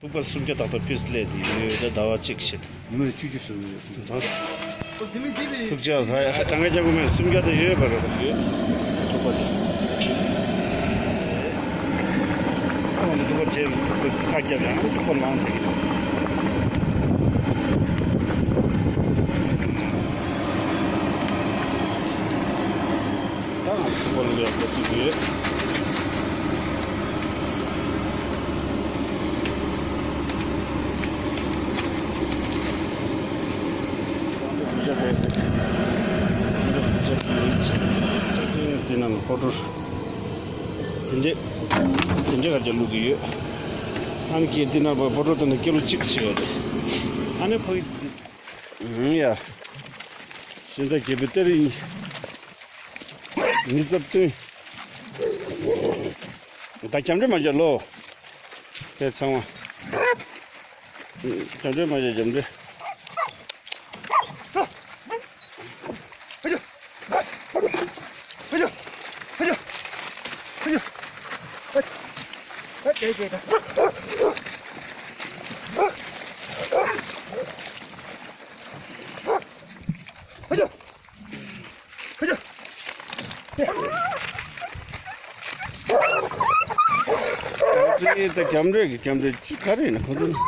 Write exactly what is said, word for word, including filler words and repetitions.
ཐུག་པ་སུམ་བརྒྱ་ཏག་ཏག་ཕིས་སླེབས་ཏེ་ཡོད། ད་ཟླ་བ་གཅིག་བྱེད། ཉི་མ་ལ་བཅུ་བཅུ་སོང་ཡོད། ད་ཐུག་ཅག་ཧ་ཧ་གྲངས་ཀ་རྒྱག་དགོས་མེད། སུམ་བརྒྱ་དེ་ཡོད་པ་རེད། ཡོད། ཐུག་པ་དེ། ཁོང་གིས་ཐུག་པ་བྱས། ཁ་རྒྱབ་ཡང་ཐུག་པ་ལངས་ཐུབ་ཀྱི་འདུག་ད་ང་ཚོ་ཐུག་པ་ལ་ཡག་པོ་ཐུག་ཡོད། དེ་འདྲས་དེ་འདྲས་ག་རྒྱ་བླུག་གི་ཡོད། ཨ་ནི་ཁྱེད་འདི་ན་བོ་ཊོ་དེ་ནི་ཀི་ལོ་གཅིག་ཞིག་ཡོད་རེད། ཨ་ནི་ཕ་གི་ཡ། སེང་སྟག་རྒྱལ་པོའི་གཏེར་ཡིན། མི་ཚབ་བསྟུན། ད་རྒྱབ་འདྲེ་མ་རྒྱབ་ལོ། དེ་ཚང་མ། རྒྱབ་འདྲེ་མ་རྒྱབ། རྒྱབ་འདྲེ། ད་རྒྱབ་འདྲེ་གི་རྒྱབ་འདྲེ་ཅི་ག་རེ་ཡིན་ན་ཁོ་ཚོ་ནི།